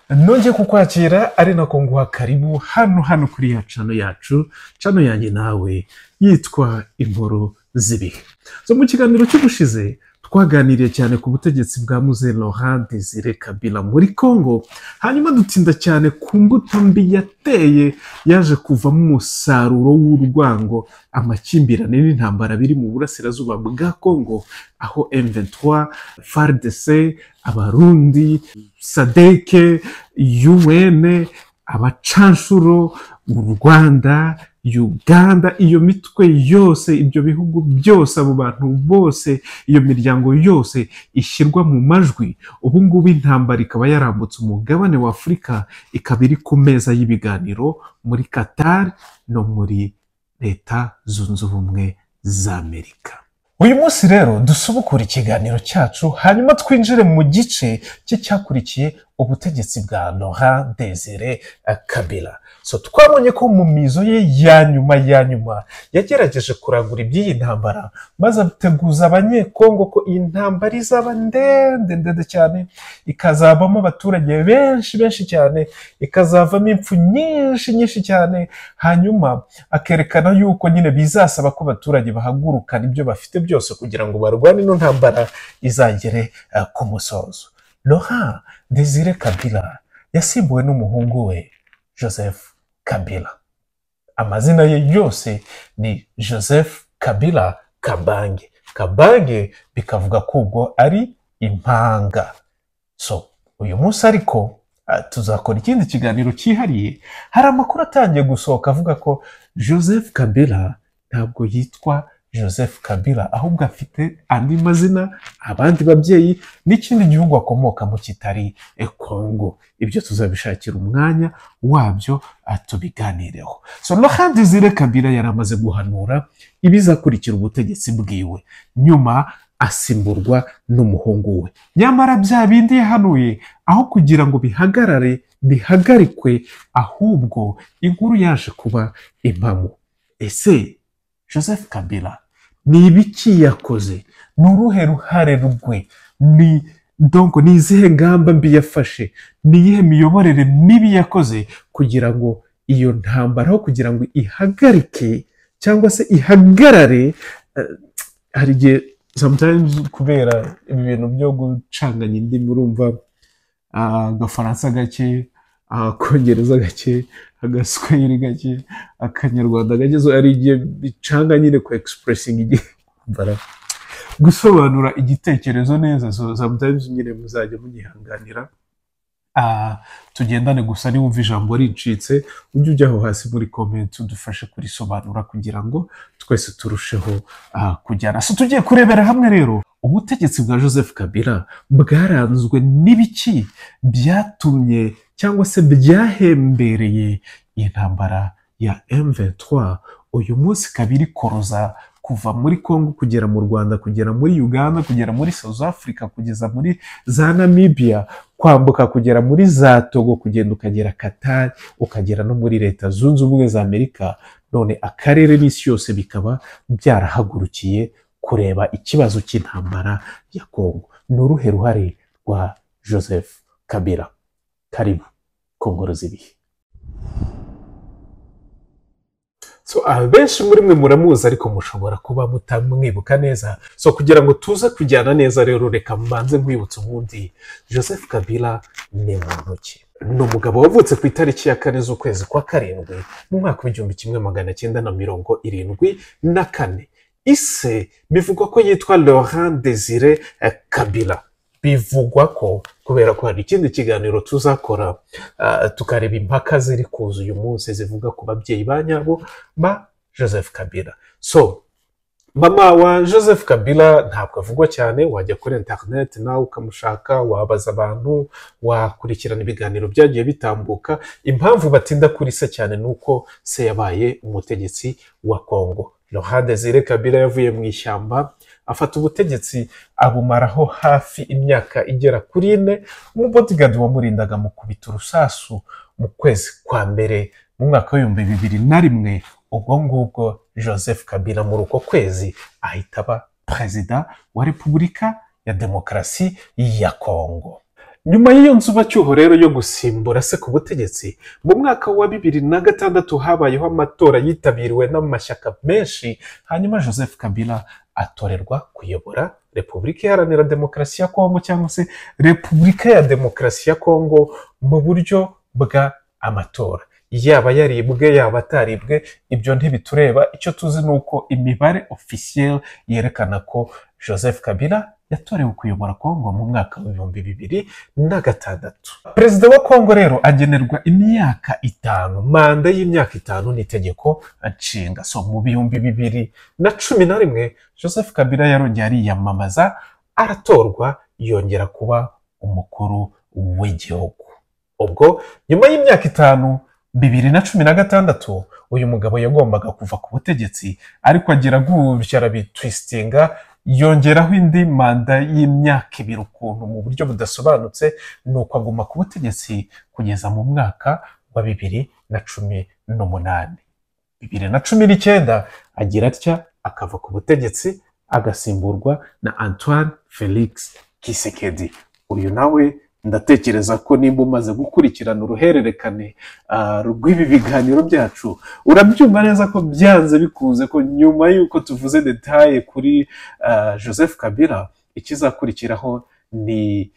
Nongeye kukwakira ari nako nguha karibu hano hano kuri ya channel yacu, channel yanjye nawe yitwa Inkuru z'Ibihe. So mu kiganiro cy'ubushize twaganiriye cyane ku butegetsi bwa Mzee Laurent Desire Kabila muri Congo, hanyuma dutinda cyane ku mbuto mbi yateye yaje kuvamo umusaruro w'urwango, amakimbirane n'intambara biri mu burasirazuba bwa Congo, aho M23, FARDC, Abarundi, SADC, UN, abacanshuro, u Rwanda, Uganda, iyo mitwe yose, ibyo bihugu byose, abo bantu bose, iyo miryango yose ishyirwa mu majwi. Ubu ngubu intambara ikaba yarambutse umugabane wa Afurika, ikaba iri ku meza y'ibiganiro muri Qatar no muri Leta Zunze Ubumwe za Amerika. Uyu munsi rero dusubukura ikiganiro cyacu, hanyuma twinjire mu gice cy'icyakurikiye ubutegetsi bwa Laurent Desire Kabila. So twabonye ko mu mizo ye ya nyuma ya nyuma yagerageje kuragura iby'iyi ntambara, maze ateguza Abanyekongo ko iyi ntambara izaba ndende ndende cyane, ikazabamo abaturage benshi benshi cyane, ikazavamo impfu nyinshi nyinshi cyane, hanyuma akerekana yuko nyine bizasaba ko abaturage bahagurukana ibyo bafite byose kugira ngo barwane ino ntambara izagere ku musozo. Laurent Desire Kabila yasimbuwe n'umuhungu we Joseph Kabila. Amazina ye yose ni Joseph Kabila Kabange. Kabange bikavuga ko ubwo ari impanga. So uyu munsi ariko tuzakora ikindi kiganiro cyihariye. Hari amakuru atangiye gusohoka avuga ko Joseph Kabila ntabwo yitwa Joseph Kabila, ahubwo afite andi mazina, abandi babyeyi n'ikindi gihugu akomokamo kitari Congo. Ibyo tuzabishakira umwanya wabyo tubiganireho. So Laurent Desire Kabila yari amaze guhanura ibizakurikira ubutegetsi bwiwe, nyuma asimburwa n'umuhungu we. Nyamara bya bindi yahanuye aho kugira ngo bihagarare bihagarikwe, ahubwo inkuru yaje kuba impamo. Ese Joseph Kabila ni ibiki yakoze? Ni uruhe ruhare rwe? Ni donc ni izihe ngamba mbi yafashe? Ni iyihe miyoborere mibi yakoze kugira ngo iyo ntambara aho kugira ngo ihagarike cyangwa se ihagarare? Hari igihe sometimes kubera ibintu byo gucanganya indimi, urumva agafaransa gake, akongereza gake, agaswahili gake, akanyarwanda gake, so hari igihe bicanga nyine ku expressing igihe gusobanura igitekerezo neza. So sometimes nyine muzajya munyihanganira, tugendane gusa. Niwumva ijambo rincitse ujye ujya aho hasi muri comment udufashe kurisobanura kugira ngo twese turusheho kujyana. So tugiye kurebera hamwe rero ubutegetsi bwa Joseph Kabila bwaranzwe n'ibiki byatumye cyangwa se byahembereye intambara ya M23 uyu munsi ikaba iri koroza kuva muri Congo kugera mu Rwanda, kugera muri Uganda, kugera muri South Africa, kugeza muri za Namibia, kwambuka kugera muri za Togo, kugenda ukagera Qatar, ukagera no muri Leta Zunze Ubumwe za Amerika. None akarere n'isi yose bikaba byarahagurukiye kureba ikibazo cy'intambara ya Congo. Ni uruhe ruhare rwa Joseph Kabila? Karibu ku Nkuru z'Ibihe. So abenshi muri mwe muramuzi ariko mushobora kuba mutamwibuka neza. So kugira ngo tuze kujyana neza rero, reka mbanze nkwibutse ubundi Joseph Kabila ni muntu ki. Ni umugabo wavutse ku itariki ya 4 z'ukwezi kwa 7 mu mwaka w'1974. Ise bivugwa ko yitwa Laurent Desire Kabila. Bivugwa ko kubera ko hari ikindi kiganiro tuzakora tukareba impaka ziri kuza uyu munsi zivuga ku babyeyi ba nyabo ba Joseph Kabila. So mama wa Joseph Kabila ntabwo avugwa cyane, wajya kuri internet nawe ukamushaka, wabaza abantu, wakurikirana ibiganiro byagiye bitambuka. Impamvu batinda kuri se cyane nuko se yabaye umutegetsi wa Congo. Laurent Desire Kabila yavuye mu ishyamba afata ubutegetsi abumaraho hafi imyaka igera kuri 4. Umubodyguard wamurindaga mukubita urusasu mu kwezi kwa mbere mu mwaka w'2001. Ubwo ngubwo Joseph Kabila muri uko kwezi ahita aba perezida wa Repubulika ya Demokarasi ya Congo. Nyuma y'iyo nzubacyuho rero yo gusimbura se ku butegetsi, mu mwaka wa 2006 habayeho amatora yitabiriwe n'amashyaka menshi, hanyuma Joseph Kabila atorerwa kuyobora Repubulika Iharanira Demokarasi ya Kongo, cyangwa se Repubulika ya Demokarasi ya Kongo, mu buryo bwa amatora. Yaba yaribwe, yaba ataribwe, ibyo ntibitureba. Icyo tuzi ni uko imibare officiel yerekana ko Joseph Kabila yatorewe kuyobora Kongo mu mwaka wa 2006. Perezida wa Kongo rero agenerwa imyaka 5, manda y'imyaka 5 n'itegeko nshinga. So mu 2011 Joseph Kabila yarongeye ariyamamaza, aratorwa, yongera kuba umukuru w'igihugu. Ubwo nyuma y'imyaka 5, 2016, uyu mugabo yagombaga kuva ku butegetsi, ariko agira gutya arabitwistinga, yongeraho indi manda y'imyaka 2 ukuntu mu buryo budasobanutse, nuko aguma ku butegetsi kugeza mu mwaka wa 2018. 2019 agira atya akava ku butegetsi, agasimburwa na Antoine Felix Tshisekedi. Uyu nawe ndatekereza ko nimba umaze gukurikirana uruhererekane rw'ibi biganiro byacu, urabyumva neza ko byanze bikunze ko nyuma y'uko tuvuze détails kuri Joseph Kabila, ikizakurikiraho ni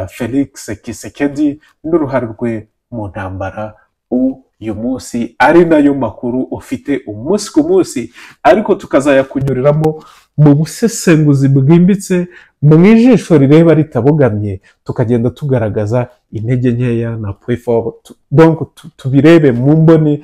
Felix Tshisekedi n'uruhare rwe mu ntambara uyu munsi, ari nayo makuru ufite umunsi ku munsi, ariko tukazayakunyuriramo mu busesenguzi bwimbitse, mu ijisho rireba ritabogamye, tukagenda tugaragaza intege nkeya na point fort. Donc tubirebe mu mboni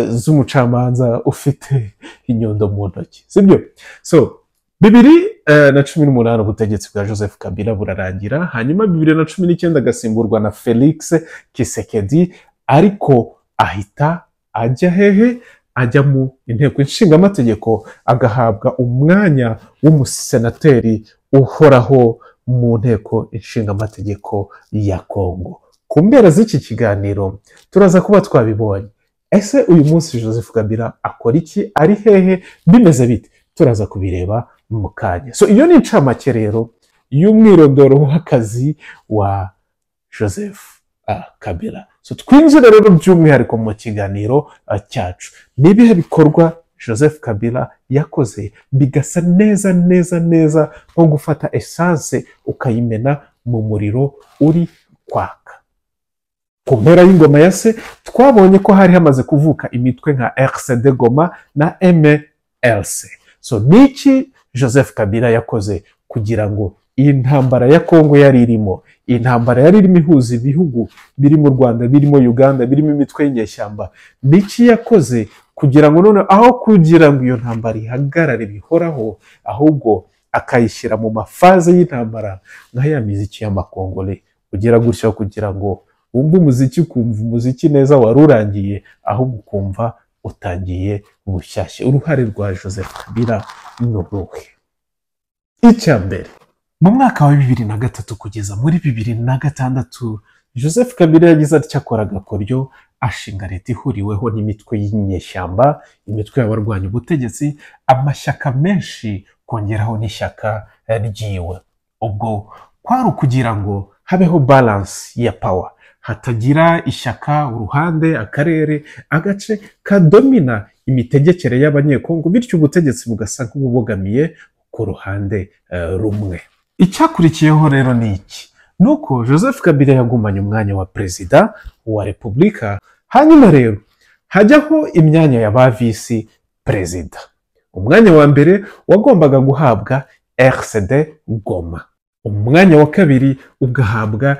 z'umucamanza ufite inyundo mu ntoki, sibyo? So 2018 ubutegetsi bwa Joseph Kabila burarangira, hanyuma 2019 agasimburwa na Felix Tshisekedi, ariko ahita ajya hehe? Ajya mu inteko ishingamategeko, agahabwa umwanya w'umusenateri uhoraho mu nteko ishingamategeko ya Kongo. Ku mpera z'iki kiganiro turaza kuba twabibonye. Ese uyu munsi Joseph Kabila akora iki? Ari hehe? Bimeze bite? Turaza kubireba mu kanya. So iyo ni incamake rero y'umwirondoro w'akazi wa Joseph Kabila. So twinjire rero by'umwihariko mu kiganiro cyacu. Ni ibihe bikorwa Joseph Kabila yakoze bigasa neza neza neza nko gufata essence ukayimena mu muriro uri kwaka? Ku mpera y'ingoma ya se twabonye ko hari hamaze kuvuka imitwe nka RCD Goma na MLC. So niki Joseph Kabila yakoze kugira ngo iyi ntambara ya Kongo yari irimo, iyi ntambara yari irimo ihuza ibihugu birimo u Rwanda, birimo Uganda, birimo imitwe y'inyeshyamba, niki yakoze kugira ngo none aho kugira ngo iyo ntambara ihagarare bihoraho, ahubwo akayishyira mu mafaze y'intambara nka ya miziki y'amakongole ugira gutya kugira ngo wumve umuziki, ukumva umuziki neza wari urangiye, ahubwo ukumva utangiye bushyashya? Uruhare rwa Joseph Kabila ni uruhe? Icya mbere, mu mwaka wa 2003 kugeza muri 2006, Joseph Kabila yagize atya akora agakoryo, ashinga leta ihuriweho n'imitwe y'inyeshyamba, imitwe y'abarwanya ubutegetsi, amashyaka menshi, kongeraho n'ishyaka ryiwe. Ubwo kwari ukugira ngo habeho balance ya power, hatagira ishyaka, uruhande, akarere, agace kadomina imitegekere y'Abanyekongo, bityo ubutegetsi bugasa nk'ububogamiye ku ruhande rumwe. Icyakurikiyeho rero ni iki? Ni uko Joseph Kabila yagumanye umwanya wa perezida wa repubulika, hanyuma rero hajyaho imyanya ya ba visi perezida. Umwanya wa mbere wagombaga guhabwa RCD Goma, umwanya wa kabiri ugahabwa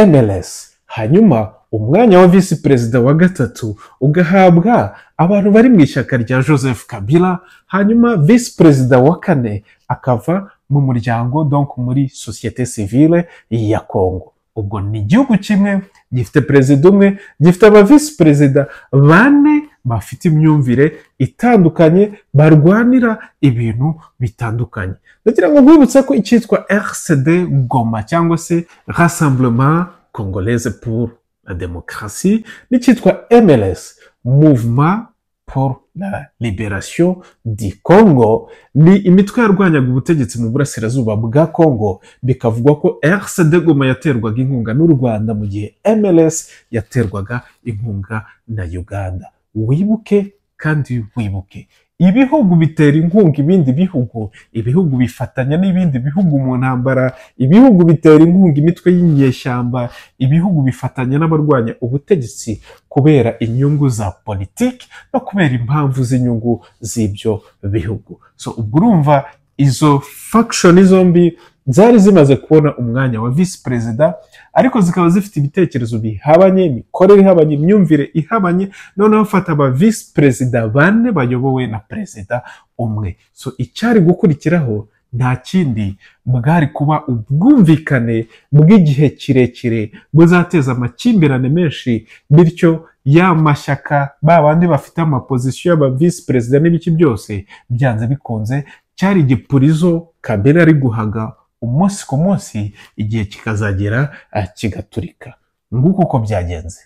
MLS, hanyuma umwanya wa visi perezida wa gatatu ugahabwa abantu bari mu ishyaka rya Joseph Kabila, hanyuma visi perezida wa kane akava mu muryango, donc muri société civile ya Congo. Ubwo ni igihugu kimwe gifite perezida umwe, gifite aba visi perezida bane bafite imyumvire itandukanye, barwanira ibintu bitandukanye. Ndagira ngo nkwibutse ko icyitwa RCD Goma, cyangwa se Rassemblement Congolaise pour la Démocratie, n'icyitwa MLS, Mouvement pour la Libération du Congo, pour la Libération du Congo. Ni imitwe yarwanyaga ubutegetsi mu burasirazuba bwa Congo. Bikavugwa ko RCD Goma yaterwaga inkunga n'u Rwanda, mu gihe MLS yaterwaga inkunga na Uganda. Wibuke kandi wibuke, ibihugu bitera inkunga ibindi bihugu, ibihugu bifatanya n'ibindi bihugu mu ntambara, ibihugu bitera inkunga imitwe y'inyeshyamba, ibihugu bifatanya n'abarwanya ubutegetsi kubera inyungu za politiki no kubera impamvu z'inyungu z'ibyo bihugu. So ubwo urumva izo faction zombi zari zimaze kubona umwanya wa visi perezida, ariko zikaba zifite ibitekerezo bihabanye, imikorere ihabanye, imyumvire ihabanye. Noneho fata aba visi perezida bane bayobowe na perezida umwe. So icyari gukurikiraho nta kindi, bwari kuba ubwumvikane bw'igihe kirekire buzateza amakimbirane menshi. Bityo ya mashyaka, ba bandi bafite amaposition y'aba visi perezida n'ibiki byose, byanze bikunze cyari igipurizo Kabila ari guhaga umunsi ku munsi, igihe kikazagera kigaturika. Nguko uko byagenze.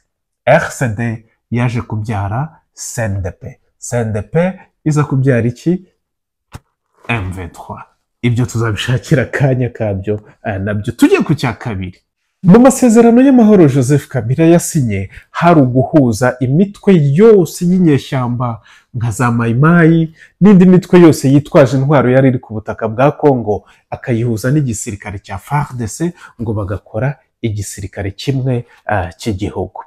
RCD yaje kubyara CNDP, CNDP iza kubyara iki? M23. Ibyo tuzabishakira akanya kabyo nabyo. Tujye ku cya kabiri. Mu masezerano y'amahoro Joseph Kabila yasinye, hari uguhuza imitwe yose y'inyeshyamba nka za Mayimayi n'indi mitwe yose yitwaje intwaro yari iri ku butaka bwa Congo, akayihuza n'igisirikare cya FARDC, ngo bagakora igisirikare kimwe cy'igihugu.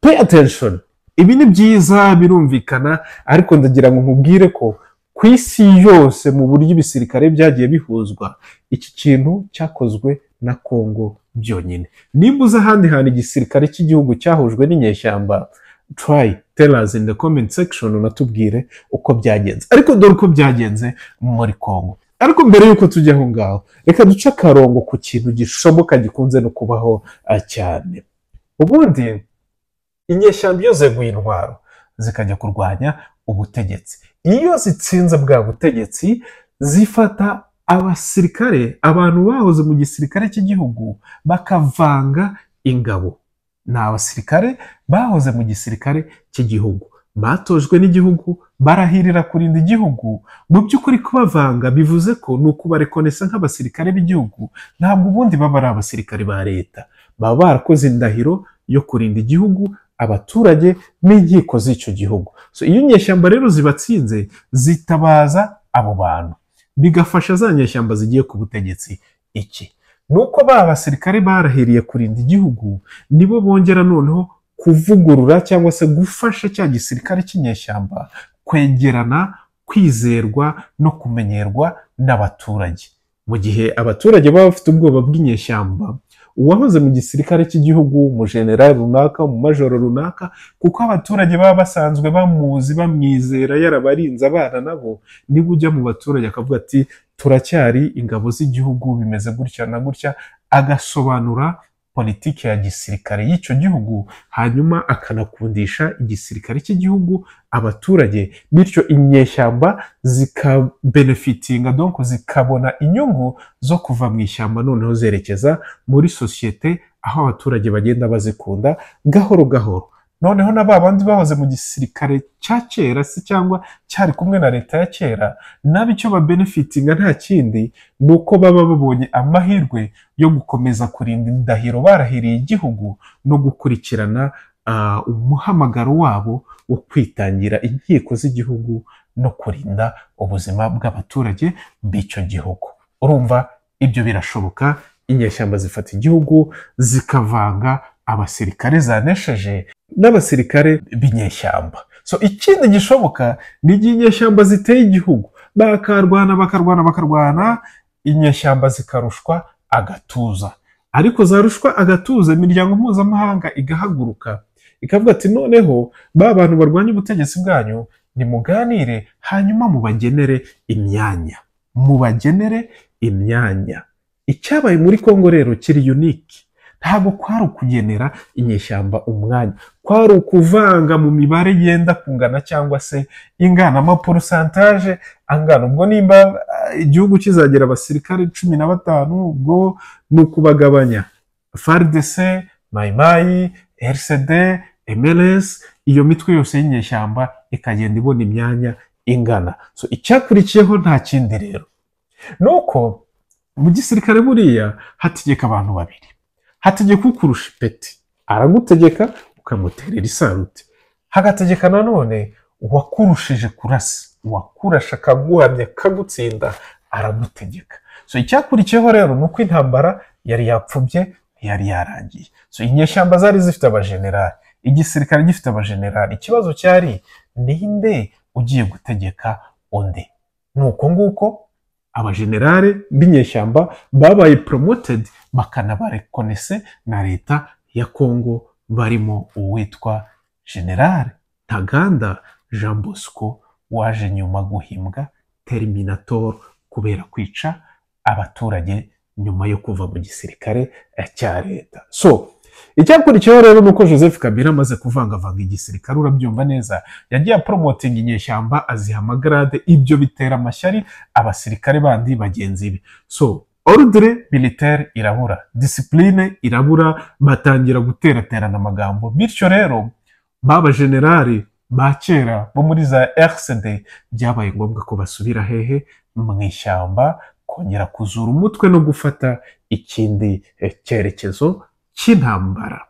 Pay attention, ibi ni byiza, birumvikana, ariko ndagira ngo nkubwire ko ku isi yose, mu buryo ibisirikare byagiye bihuzwa, iki kintu cyakozwe na Congo byonyine. Nimba uzi ahandi hantu igisirikare cy'igihugu cyahujwe n'inyeshyamba, try tell us in the comment section, unatubwire uko byagenze. Ariko dore uko byagenze muri Congo. Ariko mbere y'uko tujya aho ngaho, reka duce akarongo ku kintu gishoboka gikunze no kubaho cyane. Ubundi inyeshyamba iyo zeguye intwaro zikajya kurwanya ubutegetsi, iyo zitsinze bwa butegetsi, zifata abasirikare, abantu bahoze mu gisirikare cy'igihugu, bakavanga ingabo. Ni abasirikare bahoze mu gisirikare cy'igihugu, batojwe n'igihugu, barahirira kurinda igihugu. Mu by'ukuri kubavanga bivuze ko ni ukubarekonesa nk'abasirikare b'igihugu. Ntabwo ubundi baba ari abasirikare ba leta, baba barakoze indahiro yo kurinda igihugu, abaturage n'inkiko z'icyo gihugu. So iyo inyeshyamba rero zibatsinze, zitabaza abo bantu, bigafasha za nyeshyamba zigiye ku butegetsi. Iki ni uko ba basirikare barahiriye kurinda igihugu nibo bongera noneho kuvugurura cyangwa se gufasha cya gisirikare cy'inyeshyamba kwegerana, kwizerwa no kumenyerwa n'abaturage. Mu gihe abaturage baba bafite ubwoba bw'inyeshyamba, uwahoze mu gisirikare cy'igihugu, umujenerali runaka, umumajoro runaka, kuko abaturage baba basanzwe bamuzi, bamwizera, yarabarinze abana nabo, niba ujya mu baturage akavuga ati: "Turacyari ingabo z'igihugu, bimeze gutya na gutya", agasobanura politiki ya gisirikare y'icyo gihugu, hanyuma akanakundisha igisirikare cy'igihugu abaturage, bityo inyeshyamba zikabenefitinga, donc zikabona inyungu zo kuva mu ishyamba, noneho zerekeza muri sosiyete aho abaturage bagenda bazikunda gahoro gahoro. Noneho na ba bandi bahoze mu gisirikare cya kera se cyangwa cyari kumwe na leta ya kera, nabo icyo babenefitinga nta kindi, ni uko baba babonye amahirwe yo gukomeza kurinda indahiro barahiriye igihugu no gukurikirana umuhamagaro wabo wo kwitangira inkiko z'igihugu no kurinda ubuzima bw'abaturage b'icyo gihugu. Urumva ibyo birashoboka. Inyeshyamba zifata igihugu zikavanga abasirikare zanesheje n'abasirikare b'inyeshyamba. So ikindi gishoboka ni igihe inyeshyamba ziteye igihugu, bakarwana, bakarwana, bakarwana, inyeshyamba zikarushwa agatuza. Ariko zarushwa agatuza, imiryango mpuzamahanga igahaguruka ikavuga ati: "Noneho ba bantu barwanya ubutegetsi bwanyu, nimuganire, hanyuma mubagenere imyanya, mubagenere imyanya." Icyabaye muri Congo rero kiri unique. Ntabwo kwari ukugenera inyeshyamba umwanya, kwari ukuvanga mu mibare yenda kungana cyangwa se ingana, amapourcentage angana. Ubwo nimba igihugu kizagira abasirikare 15, ubwo ni ukubagabanya: FARDC, Mayimayi, RCD, MLS. Iyo mitwe yose y'inyeshyamba ikagenda ibona imyanya ingana. So icyakurikiyeho nta kindi rero, ni uko mu gisirikare buriya hategeka abantu babiri. Hategeka ukurusha ipeti, aragutegeka ukamuterera isaruti. Hagategeka nanone uwakurushije kurasa, uwakurasha akaguhamya akagutsinda, aragutegeka. So icyakurikiyeho rero ni uko intambara yari yapfubye, ntiyari yarangiye. So inyeshyamba zari zifite abajenerali, igisirikare gifite abajenerali. Ikibazo cyari: ninde ugiye gutegeka undi? Ni uko nguko abajenerali b'inyeshyamba babaye promoted, bakanabarekonese na leta ya Kongo, barimo uwitwa General Ntaganda Jean Bosco, waje nyuma guhimbwa Terminator kubera kwica abaturage nyuma yo kuva mu gisirikare cya leta. So icyakurikiyeho rero ni uko Joseph Kabila amaze kuvangavanga igisirikare, urabyumva neza, yagiye apromotinga inyeshyamba, aziha amagrade. Ibyo bitera amashyari abasirikare bandi bagenzi be. So ordre militaire irabura, discipline irabura, batangira guteraterana amagambo. Bityo rero baba generali ba kera bo muri za RCD byabaye ngombwa ko basubira hehe? Mu ishyamba, kongera kuzura umutwe no gufata ikindi cyerekezo cy'intambara.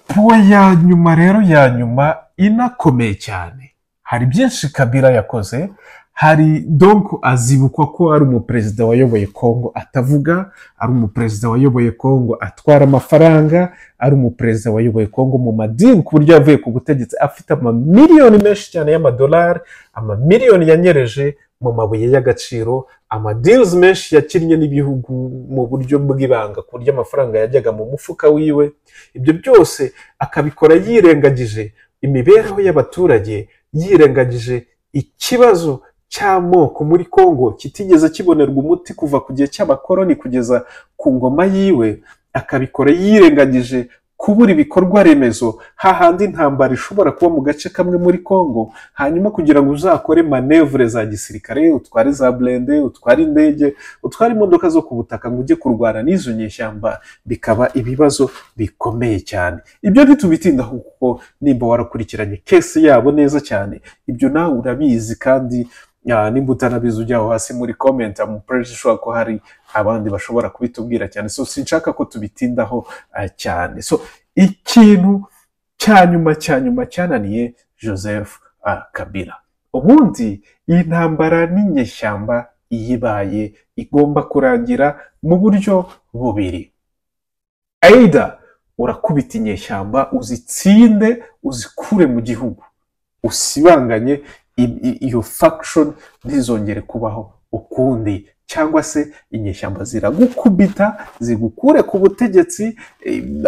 Point ya nyuma rero, ya nyuma inakomeye cyane, hari byinshi Kabila yakoze. Hari donc azibukwa ko ari umuperezida wayoboye Kongo atavuga, ari umuperezida wayoboye Kongo atwara amafaranga, ari umuperezida wayoboye Kongo mu madini, ku buryo yavuye ku butegetsi afite amamiliyoni menshi cyane y'amadolari, amamiliyoni yanyereje mu mabuye y'agaciro, amadeals menshi yakinnye n'ibihugu mu buryo bw'ibanga, ku buryo amafaranga yajyaga mu mufuka wiwe. Ibyo byose akabikora yirengagije imibereho y'abaturage, yirengagije ikibazo cy'amoko muri Kongo kitigeze kibonerwa umuti kuva ku gihe cy'abakoloni kugeza ku ngoma yiwe, akabikora yirengagije kubura ibikorwa remezo, hahandi intambara ishobora kuba mu gace kamwe muri Kongo, hanyuma kugira ngo uzakore manœuvre za gisirikare, utware za blindé, utware indege, utware imodoka zo ku butaka ngo ujye kurwana n'izo nyeshyamba, bikaba ibibazo bikomeye cyane. Ibyo ntitubitindaho kuko nimba warakurikiranye case yabo neza cyane, ibyo nawe urabizi. Kandi nimba utanabizi, ujya aho hasi muri comment, am pretty sure ko hari abandi bashobora kubitubwira cyane. So sinshaka ko tubitindaho cyane. So ikintu cya nyuma, cya nyuma cyananiye Joseph Kabila, ubundi iyi ntambara n'inyeshyamba iyo ibaye igomba kurangira mu buryo bubiri: either urakubita inyeshyamba uzitsinde, uzikure mu gihugu, usibanganye iyo faction ntizongere kubaho ukundi, cyangwa se inyeshyamba ziragukubita zigukure ku butegetsi,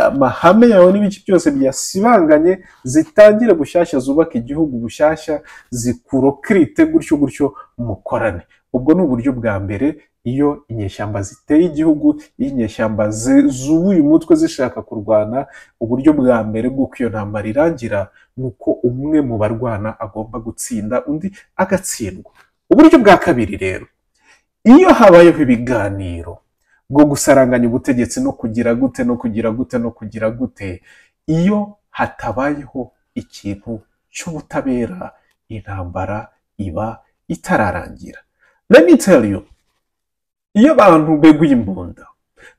amahame yawe n'ibiki byose byasibanganye, zitangire bushyashya, zubake igihugu bushyashya, zikurokirite gutyo gutyo mukorane. Ubwo ni uburyo bwa mbere. Iyo inyeshyamba ziteye igihugu, iyo inyeshyamba zubuye umutwe zishaka kurwana, uburyo bwa mbere bw'uko iyo ntambara irangira ni uko umwe mu barwana agomba gutsinda, undi agatsindwa. Uburyo bwa kabiri rero, iyo habayeho ibiganiro bwo gusaranganya ubutegetsi no kugira gute no kugira gute no kugira gute, iyo hatabayeho ikintu cy'ubutabera, intambara iba itararangira. Let me tell you, iyo abantu beguye imbunda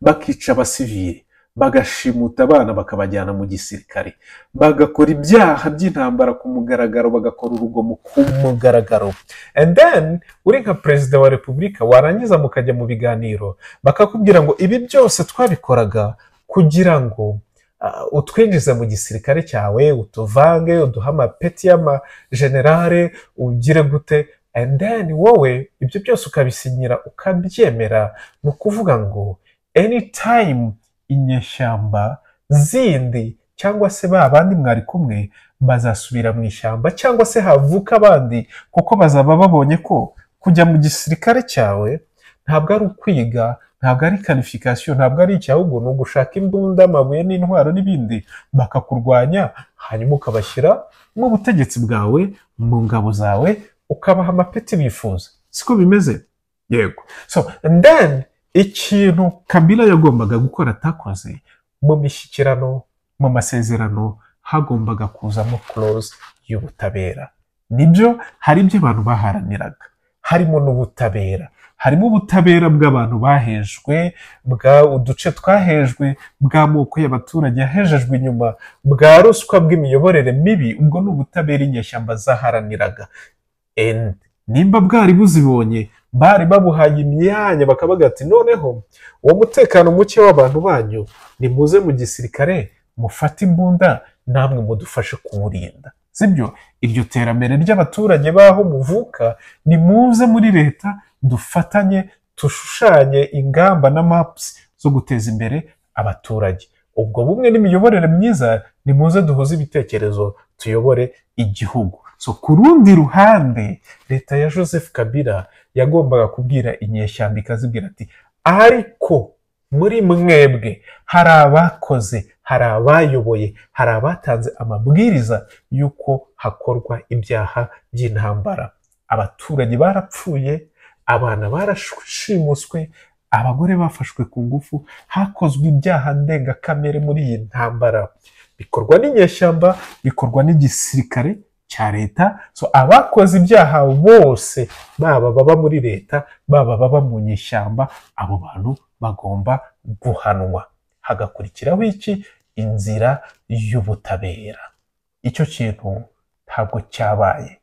bakica abasivili, bagashimuta abana bakabajyana mu gisirikare, bagakora ibyaha by'intambara ku mugaragaro, bagakora urugomo ku mugaragaro, and then uri nka perezida wa repubulika, warangiza mukajya mu biganiro, bakakubwira ngo ibi byose twabikoraga kugira ngo utwinjize mu gisirikare cyawe, utuvange, uduhe amapeti y'amajenerale, ugire gute, and then wowe ibyo byose ukabisinyira, ukabyemera, ni ukuvuga ngo anytime inyeshyamba zindi cyangwa se ba bandi mwari kumwe bazasubira mu ishyamba, cyangwa se havuka abandi, kuko bazaba babonye ko kujya mu gisirikare cyawe ntabwo ari ukwiga, ntabwo ari qualification, ntabwo ari iki, ahubwo ni ugushaka imbunda, amabuye n'intwaro n'ibindi, bakakurwanya, hanyuma ukabashyira mu butegetsi bwawe, mu ngabo zawe, ukabaha amapeti bifuza. Siko bimeze? Yego. So and then ikintu Kabila yagombaga gukora atakoze: mu mishyikirano, mu masezerano, hagombaga kubaho ikintu cyitwa Hagombaga kuzamo clause y'ubutabera. Nibyo, hari ibyo abantu baharaniraga, harimo n'ubutabera, harimo ubutabera bw'abantu bahejwe, bwa uduce twahejwe, bw'amoko y'abaturage yahejejwe inyuma, bwa ruswa, bw'imiyoborere mibi. Ubwo ni ubutabera inyeshyamba zaharaniraga. And nimba bwari buzibonye, bari babuhaye imyanya, bakabaga ati: "Noneho uwo mutekano muke w'abantu banyu, nimuze mu gisirikare mufate imbunda, namwe mudufashe kuwurinda." Sibyo? Iryo terambere ry'abaturage b'aho muvuka, nimuze muri leta dufatanye, tushushanye ingamba na maps zo guteza imbere abaturage. Ubwo bumwe n'imiyoborere myiza, nimuze duhuze ibitekerezo, tuyobore igihugu. So ku rundi ruhande, leta ya Joseph Kabila yagombaga kubwira inyeshyamba, ikazibwira ati: "Ariko muri mwebwe hari abakoze, hari abayoboye, hari abatanze amabwiriza y'uko hakorwa ibyaha by'intambara. Abaturage barapfuye, abana barashimuswe, abagore bafashwe ku ngufu, hakozwe ibyaha ndengakamere muri iyi ntambara, bikorwa n'inyeshyamba, bikorwa n'igisirikare cya leta. So abakoze ibyaha bose, baba baba muri leta, baba baba mu nyeshyamba, abo bantu bagomba guhanwa, hagakurikiraho iki? Inzira y'ubutabera." Icyo kintu ntabwo cyabaye.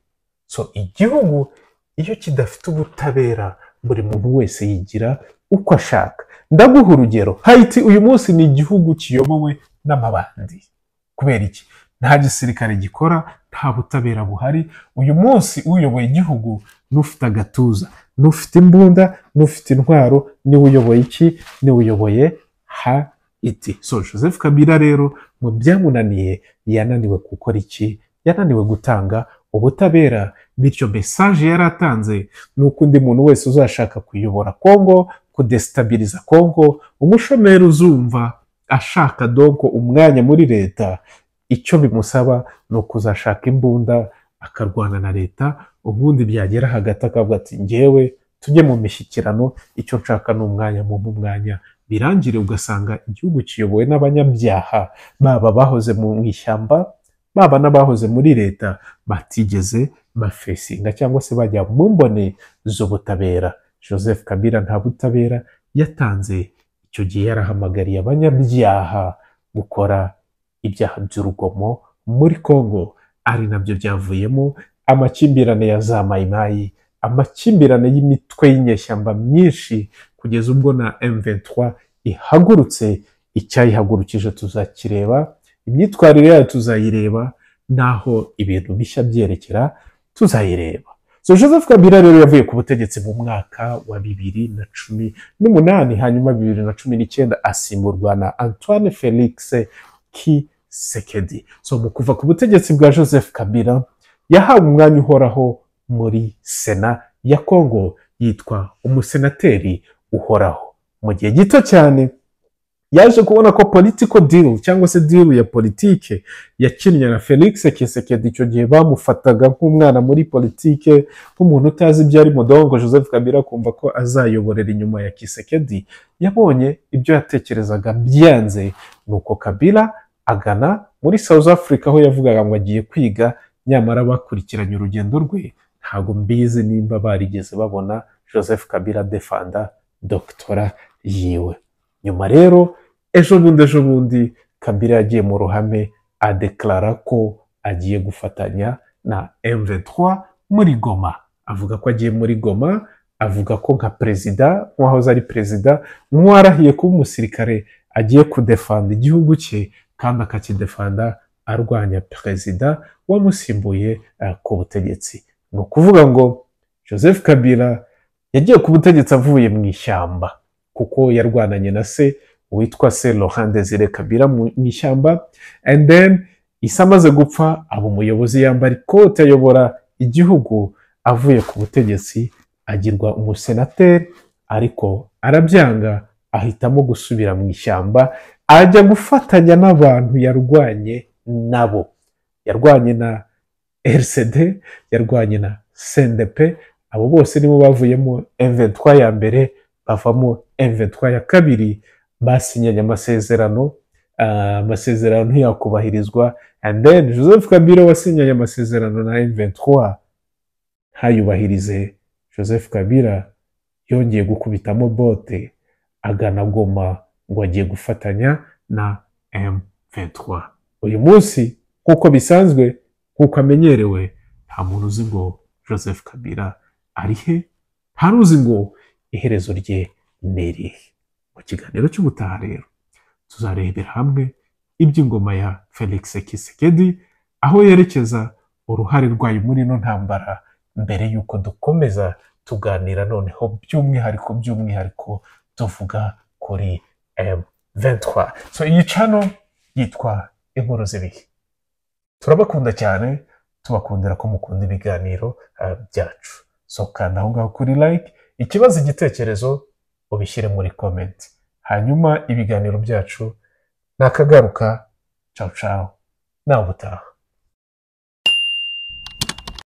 So igihugu iyo kidafite ubutabera, buri muntu wese yigira uko ashaka. Ndaguha urugero: Haiti uyu munsi ni igihugu kiyobowe n'amabandi. Kubera iki? Nta gisirikare gikora, nta butabera buhari. Uyu munsi uyoboye igihugu n'ufite agatuza, n'ufite imbunda, n'ufite intwaro, niwe uyoboye iki? Niwe uyoboye Haiti. So Joseph Kabila rero, mu byamunaniye, yananiwe gukora iki? Yananiwe gutanga ubutabera. Bityo message yari atanze ni uko undi muntu wese uzashaka kuyobora Kongo, kudestabiliza Kongo, umushomeri uzumva ashaka donc umwanya muri leta, icyo bimusaba ni ukuzashaka imbunda akarwana na leta, ubundi byagera hagati akavuga ati: "Ngewe tujye mu mishyikirano, icyo nshaka ni umwanya, mu umwanya birangire." Ugasanga igihugu kiyobowe n'abanyabyaha, baba bahoze mu ishyamba, baba n'abahoze muri leta, batigeze bafacinga cyangwa se bajya mu mbone z'ubutabera. Joseph Kabila nta butabera yatanze. Icyo gihe yarahamagariye abanyabyaha gukora ibyaha by'urugomo muri Congo, ari nabyo byavuyemo amakimbirane ya za Mayimayi, amakimbirane y'imitwe y'inyeshyamba myinshi, kugeza ubwo na M23 ihagurutse. Icyayihagurukije tuzakireba, imyitwarire yayo tuzayireba, naho ibintu bishya byerekera tuzayireba. So Joseph Kabila rero yavuye ku butegetsi mu mwaka wa 2018, hanyuma 2019 asimburwa na Antoine Felix Tshisekedi. So mu kuva ku butegetsi bwa Joseph Kabila, yahawe umwanya uhoraho muri Sena ya Congo, yitwa umusenateri uhoraho. Mu gihe gito cyane yaje kubona ko political deal, cyangwa se deal ya politike yakinnye na Felix Tshisekedi, icyo gihe bamufataga nk'umwana muri politike, nk'umuntu utazi ibyo ari mudongo, Joseph Kabila akumva ko azayoborera inyuma ya Tshisekedi. Yabonye ibyo yatekerezaga byanze, nuko Kabila agana muri South Africa, aho yavugaga ngo agiye kwiga. Nyamara bakurikiranye urugendo rwe, ntabwo mbizi nimba barigeze babona Joseph Kabila defenda doctorat yiwe. Nyuma rero, ejo bundi, ejo bundi, Kabila yagiye mu ruhame adeclara ko agiye gufatanya na M23 muri Goma. Avuga ko agiye muri Goma, avuga ko nka perezida, nk'uwahoze ari perezida, nk'uwarahiye kuba umusirikare, agiye kudefenda igihugu cye kandi akakidefenda arwanya perezida wamusimbuye ku butegetsi. Ni ukuvuga ngo Joseph Kabila yagiye ku butegetsi avuye mu ishyamba, kuko yarwananye na se witwa se Laurent Desire Kabila mu ishyamba, and then ise amaze gupfa aba umuyobozi, yambara ikote, ayobora igihugu. Avuye ku butegetsi agirwa umusenateri, ariko arabyanga, ahitamo gusubira mu ishyamba, ajya gufatanya n'abantu yarwanye nabo. Yarwanye na RCD, yarwanye na CNDP. Abo bose nibo bavuyemo M23 ya mbere, bavamo M23 ya kabiri. Basinyanye amasezerano. Amasezerano ntiyakubahirizwa. And then Joseph Kabila wasinyanye amasezerano na M23 ntayubahirize. Joseph Kabila yongeye gukubitamo bote, agana Goma ngo agiye gufatanya na M23. Uyu munsi, nk'uko bisanzwe, nk'uko amenyerewe, nta muntu uzi ngo Joseph Kabila ari he, nta n'uzi ngo iherezo rye ni irihe. Mu kiganiro cy'ubutaha rero tuzarebera hamwe iby'ingoma ya Felix Tshisekedi, aho yerekeza, uruhare rwayo muri ino ntambara, mbere y'uko dukomeza tuganira noneho by'umwihariko tuvuga kuri M23. So iyi channel yitwa Inkuru z'Ibihe. Turabakunda cyane, tubakundira ko mukunda ibiganiro byacu. So kanda aho ngaho kuri like, ikibazo, igitekerezo ubishyire muri comment, hanyuma ibiganiro byacu nakagaruka. Ciao ciao, nawe ubutaha.